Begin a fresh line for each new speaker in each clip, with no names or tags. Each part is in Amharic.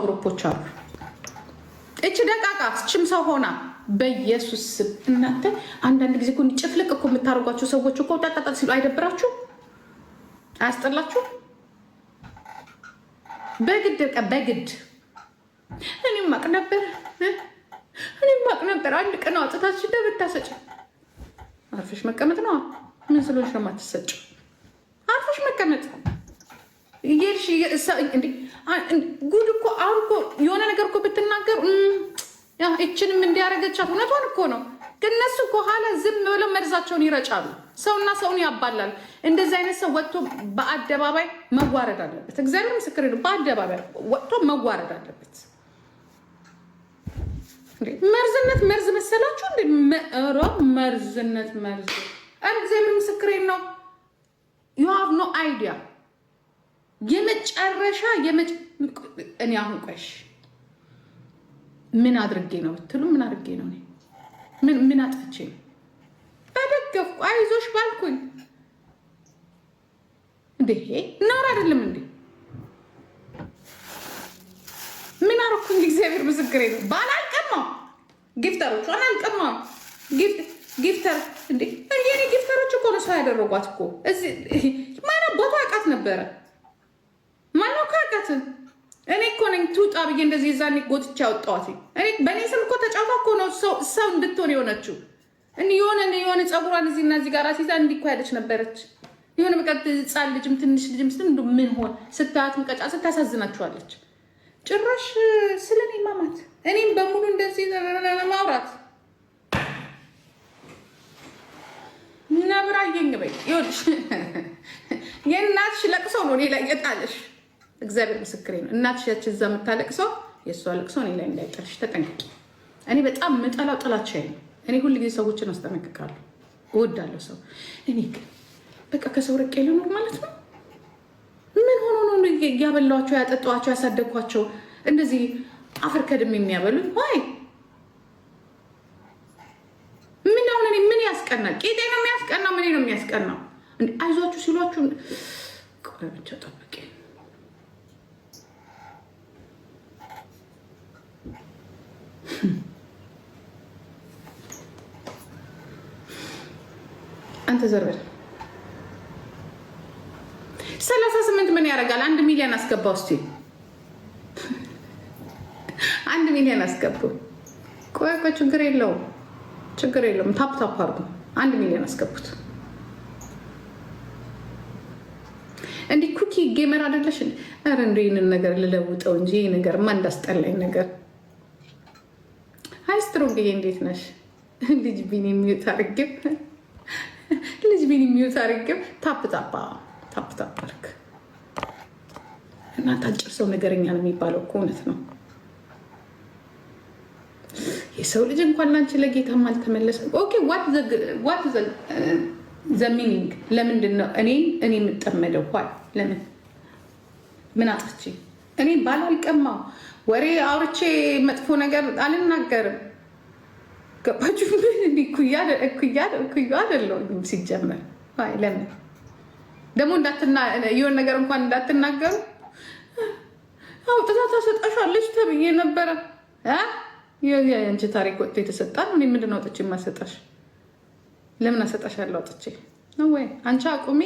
Group ኦች አሉ። እች ደቃቃ ችም ሰው ሆና በኢየሱስ እናንተ አንዳንድ ጊዜ እኮ ጭፍልቅ እኮ የምታደርጓቸው ሰዎች እኮ ጣጣጣ ሲሉ አይደብራችሁ? አያስጠላችሁ? በግድ በቃ በግድ እኔም አቅ ነበር እኔም አቅ ነበር። አንድ ቀን አውጥታችሁ እንደምታሰጭ አርፈሽ መቀመጥ ነው። ምን ስለሆንሽ ነው የማትሰጭው? አርፈሽ መቀመጥ እየሄድሽ ጉድ እኮ አሁን እኮ የሆነ ነገር እኮ ብትናገሩ ይችንም እንዲያረገቻት እውነቷን እኮ ነው። ግን እነሱ ከኋላ ዝም ብለው መርዛቸውን ይረጫሉ። ሰውና ሰውን ያባላል። እንደዚህ አይነት ሰው ወጥቶ በአደባባይ መዋረድ አለበት። እግዚአብሔር ምስክር ነው። በአደባባይ ወጥቶ መዋረድ አለበት። መርዝነት መርዝ መሰላችሁ እንዴ? መርዝነት መርዝ። እግዚአብሔር ምስክሬን ነው። You have no idea። የመጨረሻ እኔ አሁን ቆሽ ምን አድርጌ ነው ብትሉ፣ ምን አድርጌ ነው? ምን አጥፍቼ ነው? በደገፍኩ አይዞሽ ባልኩኝ እንዴ ነውር አይደለም እንዴ? ምን አደረኩኝ? እግዚአብሔር ምስክሬ ነው። ባል አልቀማው፣ gifter ኦቿን አልቀማው። Gifter እንዴ የኔ gifter ኦች እኮ ነው ሰው ያደረጓት እኮ። እዚህ ማን አባቱ አውቃት ነበረ? ማነው ካውቃት? እኔ እኮ ነኝ ትውጣ ብዬ እንደዚህ ዛኔ ጎትቼ ያወጣኋት። እኔ በእኔ ስም እኮ ተጫውታ እኮ ነው ሰው እንድትሆን የሆነችው። የሆነ የሆነ ፀጉሯን እዚህና እዚህ ጋር ሲዛ እንዲህ እኮ ያለች ነበረች። የሆነ በቃ ህፃን ልጅም ትንሽ ልጅም ስትል እንደው ምን ሆን ስታያት ምቀጫ ስታሳዝናችኋለች። ጭራሽ ስለ እኔ ማማት እኔም በሙሉ እንደዚህ ማውራት ነብር አየኝ በይ። ይኸውልሽ የእናትሽ ለቅሶ ነው እኔ ላይ የጣለሽ። እግዚአብሔር ምስክሬ ነው። እናትሽ ያች እዛ የምታለቅሰው የእሷ ለቅሶ እኔ ላይ እንዳይጠልሽ ተጠንቅቂ። እኔ በጣም የምጠላው ጥላቻዬ ነው። እኔ ሁል ጊዜ ሰዎችን አስጠነቅቃለሁ፣ እወዳለሁ ሰው። እኔ ግን በቃ ከሰው ርቄ ልኖር ማለት ነው። ምን ሆኖ ነው ያበላኋቸው፣ ያጠጧቸው፣ ያሳደግኳቸው እንደዚህ አፈር ከድሜ የሚያበሉኝ? ወይ ምን አሁን እኔ ምን ያስቀናል? ቄጤ ነው የሚያስቀናው? ምን ነው የሚያስቀናው? አይዟችሁ ሲሏችሁ ቆይ ብቻ ጠብቄ አንተ ዘርበል 38 ምን ያደርጋል? 1 ሚሊዮን አስገባው እስኪ 1 ሚሊዮን አስገቡ። ቆይ ቆይ፣ ችግር የለውም ችግር የለውም። Tap tap አድርጉ። 1 ሚሊዮን አስገቡት። እንዲህ ኩኪ gamer አይደለሽ? ኧረ እንደው ይህንን ነገር ልለውጠው እንጂ ይህ ነገርማ እንዳስጠላኝ ነገር። Hi ስትሮንግዬ፣ እንዴት ነሽ? ልጅ ቢኒ mute አድርጌው፣ ልጅ ቢኒ mute አድርጌው። Tap tap tap tap አድርግ። እናንተ አጭር ሰው ነገረኛ ነው የሚባለው እኮ እውነት ነው። የሰው ልጅ እንኳን ላንቺ ለጌታም አልተመለሰም። Okay, what the meaning? ለምንድን ነው እኔ የምጠመደው? Why? ለምን? ምን አጥፍቼ? እኔ ባል አልቀማው፣ ወሬ አውርቼ መጥፎ ነገር አልናገርም። ገባችሁ? ምን እኩያ አይደለሁም ሲጀመር። ለምን ደግሞ የሆነ ነገር እንኳን እንዳትናገሩ አውጥታ ታሰጣሻለች ተብዬ ነበረ። የአንቺ ታሪክ ወጥቶ የተሰጣ ነው። እኔ ምንድን ነው አውጥቼ የማሰጣሽ? ለምን አሰጣሻለሁ አውጥቼ ነው ወይ? አንቺ አቁሚ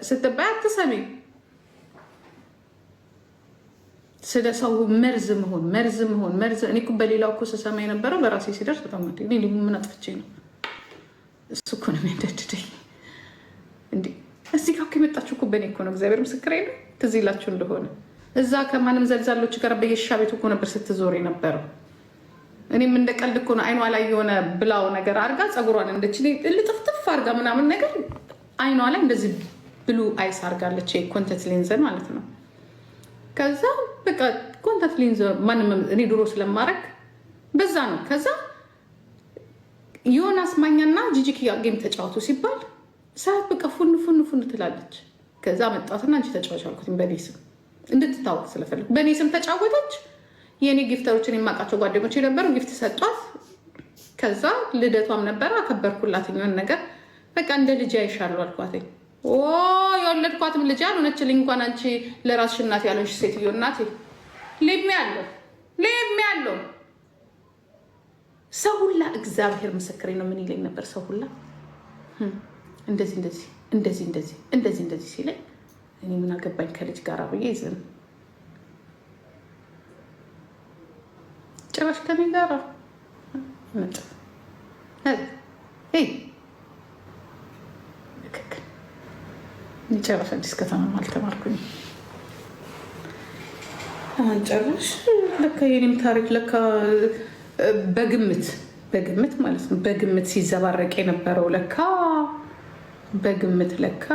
ስትባይ አትሰሚም። ስለ ሰው መርዝ መሆን መርዝ መሆን መርዝ። እኔ እኮ በሌላው እኮ ስሰማ የነበረው በራሴ ሲደርስ በጣም ምን አጥፍቼ ነው? እሱ እኮ ነው የሚያንደድደኝ። እንዴ እዚህ ጋር እኮ የመጣችሁ እኮ በእኔ እኮ ነው። እግዚአብሔር ምስክሬ ነው። ትዝ ይላችሁ እንደሆነ እዛ ከማንም ዘልዛሎች ጋር በየሻ ቤቱ እኮ ነበር ስትዞር የነበረው። እኔም እንደ ቀልድ እኮ ነው አይኗ ላይ የሆነ ብላው ነገር አድርጋ ፀጉሯን እንደች ልጥፍጥፍ አድርጋ ምናምን ነገር አይኗ ላይ እንደዚህ blue eyes አድርጋለች። Contact lens ማለት ነው። ከዛ በቃ contact lens ማንም እኔ ድሮ ስለማድረግ በዛ ነው። ከዛ ዮናስ ማኛና ጂጂኪያ game ተጫወቱ ሲባል ሰዓት በቃ fun fun fun ትላለች። ከዛ መጣትና አንቺ ተጫዋች አልኩት በእኔ ስም እንድትታወቅ ስለፈለኩ በእኔ ስም ተጫወተች። የእኔ gifter ኦችን የማውቃቸው ጓደኞች የነበሩ gift ሰጧት። ከዛ ልደቷም ነበረ አከበርኩላት። የሆነ ነገር በቃ እንደ ልጅ አይሻሉ አልኳትኝ። ኦ የወለድኳትም ልጅ አልሆነችልኝ። እንኳን አንቺ ለራስሽ እናት ያለሽ ሴትዮ እናቴ leave. እግዚአብሔር ምስክሬ ነው። ምን ይለኝ ነበር ሰው ሁላ እንደዚህ እንደዚህ እንደዚህ እንደዚህ እንደዚህ እንደዚህ ሲለኝ እኔ ምን አገባኝ ከልጅ ጋር ብዬ ዝም። ጭራሽ ከኔ ጋር ጭራሽ አዲስ ከተማ አልተማርኩኝ። ጭራሽ ለካ የኔም ታሪክ ለካ በግምት በግምት ማለት ነው፣ በግምት ሲዘባረቅ የነበረው ለካ በግምት ለካ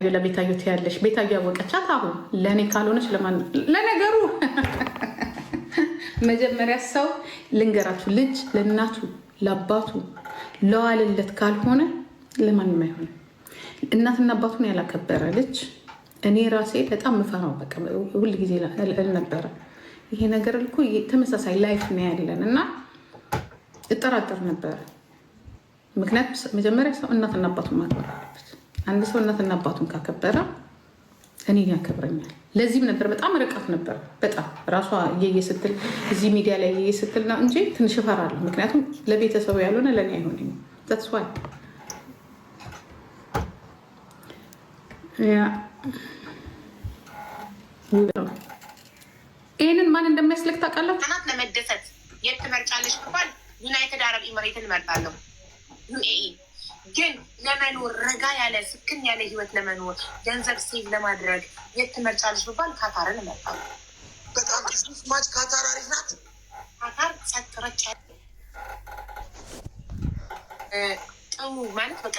ለቤታዮ ትያለሽ። ቤታዮ ያወቀቻት አሁን ለእኔ ካልሆነች ለማን? ለነገሩ መጀመሪያ ሰው ልንገራችሁ፣ ልጅ ለእናቱ ለአባቱ ለዋልለት ካልሆነ ለማንም አይሆንም። እናትና አባቱን ያላከበረ ልጅ እኔ ራሴ በጣም ምፈራው በቃ ሁል ጊዜ እል ነበረ። ይሄ ነገር እኮ ተመሳሳይ life ነው ያለን እና እጠራጠር ነበረ። ምክንያቱም መጀመሪያ ሰው እናትና አባቱን ማክበር አለበት። አንድ ሰው እናትና አባቱን ካከበረ እኔ ያከብረኛል። ለዚህም ነበር በጣም ርቀት ነበር። በጣም ራሷ እየየ ስትል እዚህ ሚዲያ ላይ እየየ ስትል ነው እንጂ ትንሽ እፈራለሁ። ምክንያቱም ለቤተሰቡ ያልሆነ ለእኔ አይሆነኝም። That's why ይህንን ማን እንደሚያስልክ ታውቃላችሁ?
ናት ለመደሰት የት ትመርጫለሽ ብባል ዩናይትድ አረብ ኤምሬትን እመርጣለሁ። UAE ግን ለመኖር ረጋ ያለ ስክን ያለ ህይወት ለመኖር ገንዘብ save ለማድረግ የት ትመርጫለሽ ብባል ካታርን እመርጣለሁ።
በጣም business match ካታር አሪፍ ናት።
ካታር ጸጥ ረጭ ጥሩ ማለት በቃ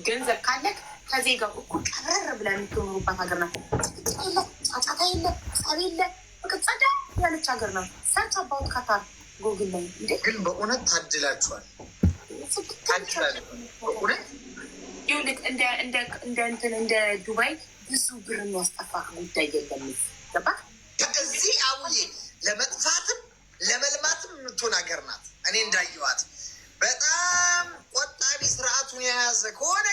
ገንዘብ ካለክ ከዜጋው እኩል ቀብረር ብላ የምትኖሩባት ሀገር ናት። ጭቅጭቅ የለ፣ ጫጫታ የለ፣ ጸብ የለ። በቃ ጸዳ ያለች ሀገር ናት። Search about ካታር ጎግል ላይ እንዴ።
ግን በእውነት ታድላችኋል። በእውነት።
ይኸውልህ እንደ እንትን እንደ ዱባይ ብዙ ብር የሚያስጠፋ ጉዳይ የለም። ገባህ?
ከዚህ አቡዬ ለመጥፋትም ለመልማትም የምትሆን ሀገር ናት። እኔ እንዳየዋት በጣም ቆጣቢ ስርዓቱን የያዘ ከሆነ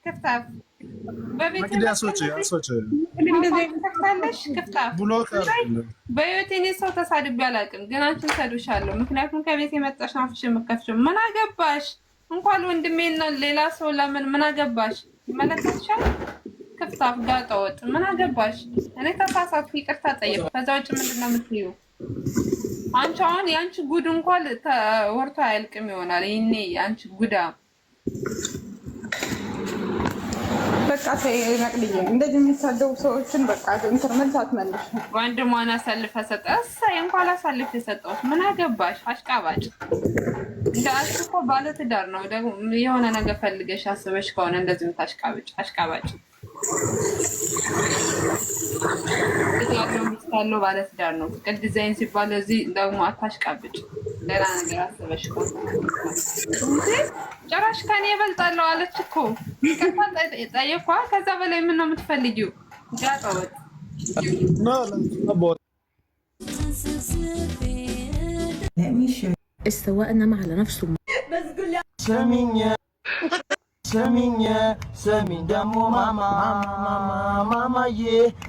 ክፍታፍ በቤት ከፍታለሽ። ክፍታፍ በህይወቴ እኔ ሰው ተሳድቤ አላውቅም፣ ግን አንቺን ሰድብሻለሁ። ምክንያቱም ከቤት የመጣሽ አፍሽ የምከፍችው ምን አገባሽ? እንኳን ወንድሜና ሌላ ሰው ለምን ምን አገባሽ? ይመለከትሻል። ክፍታፍ ጋጠ ወጥ ምን አገባሽ? እኔ ተሳሳትኩ፣ ይቅርታ ጠየቅኩ። ከዛ ውጭ ምንድን ነው የምትይው? አንቺ አሁን የአንቺ ጉድ እንኳን ወርቶ አያልቅም ይሆናል። ይሄኔ የአንቺ ጉዳ
በቃ ተይ መቅድዬ፣ እንደዚህ የሚሳደቡ ሰዎችን በቃ እንትን መልስ አትመልሽ።
ወንድሟን አሳልፈ ሰጠ። እሰይ እንኳን አሳልፍ የሰጠሁት ምን አገባሽ? አሽቃባጭ። እንደ አንቺ እኮ ባለትዳር ነው። ደግሞ የሆነ ነገር ፈልገሽ አስበሽ ከሆነ እንደዚህ የምታሽቃብጭ አሽቃባጭ። ያለው ሚስት ያለው ባለትዳር ነው። ፍቅር ዲዛይን ሲባል እዚህ ደግሞ አታሽቃብጭ። ሌላ ነገር አስበሽ ከሆነ ጭራሽ ከኔ እበልጣለሁ አለች እኮ። ይቅርታ ጠየኳ። ከዛ በላይ ምን ነው የምትፈልጊው? ጋጠ ወጥ።
السواق نام على نفسه.
ሰሚኝ ሰሚኝ ሰሚኝ ደግሞ ማማ ማማዬ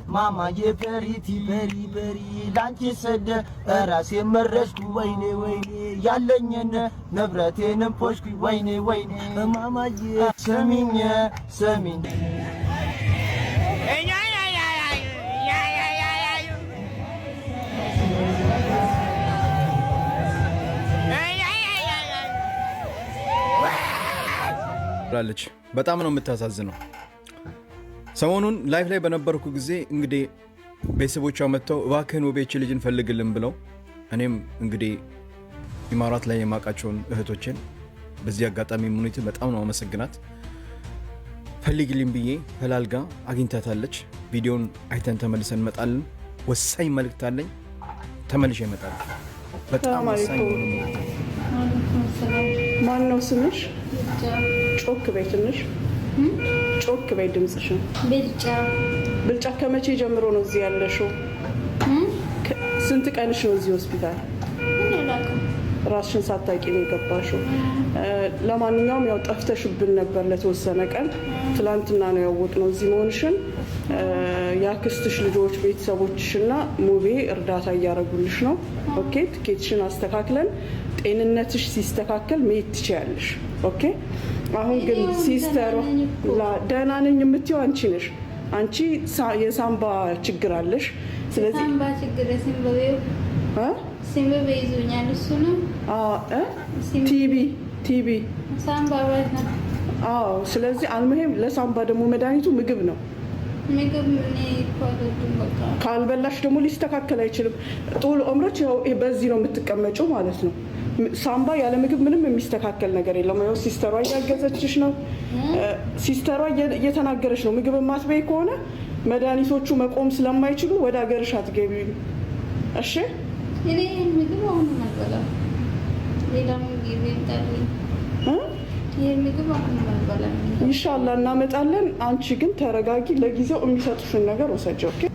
ማማዬ pretty በሪ በሪ ላንቺ ስል ራሴ መረስኩ ወይኔ ወይኔ ያለኝን ንብረቴንም ፖሽኩ ወይኔ ወይኔ ማማዬ ሰሚኝ ሰሚኝ።
ብላለች። በጣም ነው የምታሳዝነው። ሰሞኑን live ላይ በነበርኩ ጊዜ እንግዲህ ቤተሰቦቿ መጥተው እባክህን ውቤች ልጅን ፈልግልን ብለው እኔም እንግዲህ ኢማራት ላይ የማውቃቸውን እህቶችን በዚህ አጋጣሚ ሙኒትን በጣም ነው አመሰግናት። ፈልግልኝ ብዬ ፈላልጋ አግኝታታለች። ቪዲዮን አይተን ተመልሰን እንመጣለን። ወሳኝ መልእክት አለኝ። ተመልሼ እመጣለሁ። በጣም ወሳኝ የሆነ መልእክት።
ማን ነው ስምሽ? ጮክ በይ ትንሽ ጮክ በይ ድምፅሽን።
ብልጫ።
ብልጫ፣ ከመቼ ጀምሮ ነው እዚህ ያለሽው? ስንት ቀንሽ ነው እዚህ ሆስፒታል? ራስሽን ሳታውቂ ነው የገባሽው። ለማንኛውም ያው ጠፍተሽብን ነበር ለተወሰነ ቀን። ትላንትና ነው ያወቅነው እዚህ መሆንሽን። የአክስትሽ ልጆች ቤተሰቦችሽ እና ሙቤ እርዳታ እያደረጉልሽ ነው። Okay፣ ትኬትሽን አስተካክለን ጤንነትሽ ሲስተካከል መሄድ ትችያለሽ። Okay። አሁን ግን sister ደህና ነኝ የምትይው አንቺ ነሽ። አንቺ የሳምባ ችግር አለሽ። ስለዚህ
ሳምባ ችግር ሲምበቤ ይዞኛል። እሱ ነው
ቲቢ ቲቢ
ሳምባ።
አዎ። ስለዚህ المهم ለሳምባ ደግሞ መድኃኒቱ ምግብ ነው።
ምግብ እኔ እኮ አልወድም። በቃ
ካልበላሽ ደግሞ ሊስተካከል አይችልም። طول عمرك በዚህ ነው የምትቀመጪው ማለት ነው። ሳምባ ያለ ምግብ ምንም የሚስተካከል ነገር የለም። ይኸው sister ዋ እያገዘችሽ ነው። Sister ዋ እየተናገረች ነው። ምግብ የማትበይ ከሆነ መድኃኒቶቹ መቆም ስለማይችሉ ወደ ሀገርሽ አትገቢም። እሺ።
እኔ ይህን ምግብ አሁንም አልበላም። ሌላ ምግብ ይምጣልኝ። ይህን ምግብ አሁንም አልበላም።
ኢንሻላ እናመጣለን። አንቺ ግን ተረጋጊ። ለጊዜው የሚሰጡሽን ነገር ውሰጂ። Okay።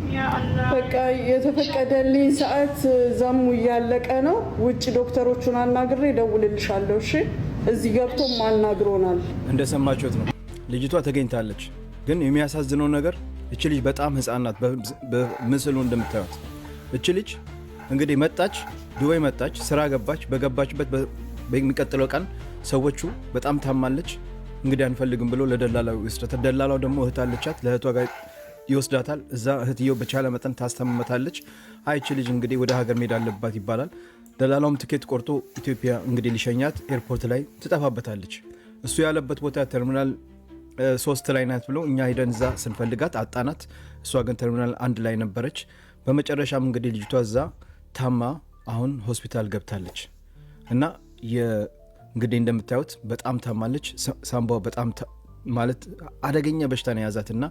በቃ የተፈቀደልኝ ሰዓት ዘሙ እያለቀ ነው። ውጭ ዶክተሮቹን አናግሬ እደውልልሻለሁ። እሺ። እዚህ ገብቶም አናግሮናል።
እንደሰማችሁት ነው። ልጅቷ ተገኝታለች። ግን የሚያሳዝነው ነገር እች ልጅ በጣም ሕፃን ናት። በምስሉ እንደምታዩት እች ልጅ እንግዲህ መጣች፣ ዱባይ መጣች፣ ስራ ገባች። በገባችበት በሚቀጥለው ቀን ሰዎቹ በጣም ታማለች፣ እንግዲህ አንፈልግም ብሎ ለደላላው ይወስዳታል። ደላላው ደግሞ እህት አለቻት፣ ለእህቷ ጋር ይወስዳታል። እዛ እህትየው በቻለ መጠን ታስተምመታለች። አይቺ ልጅ እንግዲህ ወደ ሀገር መሄድ አለባት ይባላል። ደላላውም ትኬት ቆርጦ ኢትዮጵያ እንግዲህ ሊሸኛት ኤርፖርት ላይ ትጠፋበታለች። እሱ ያለበት ቦታ ተርሚናል 3 ላይ ናት ብሎ እኛ ሂደን እዛ ስንፈልጋት አጣናት። እሷ ግን ተርሚናል 1 ላይ ነበረች። በመጨረሻም እንግዲህ ልጅቷ እዛ ታማ አሁን ሆስፒታል ገብታለች እና እንግዲህ እንደምታዩት በጣም ታማለች። ሳምባው በጣም ማለት አደገኛ በሽታ ነው የያዛት እና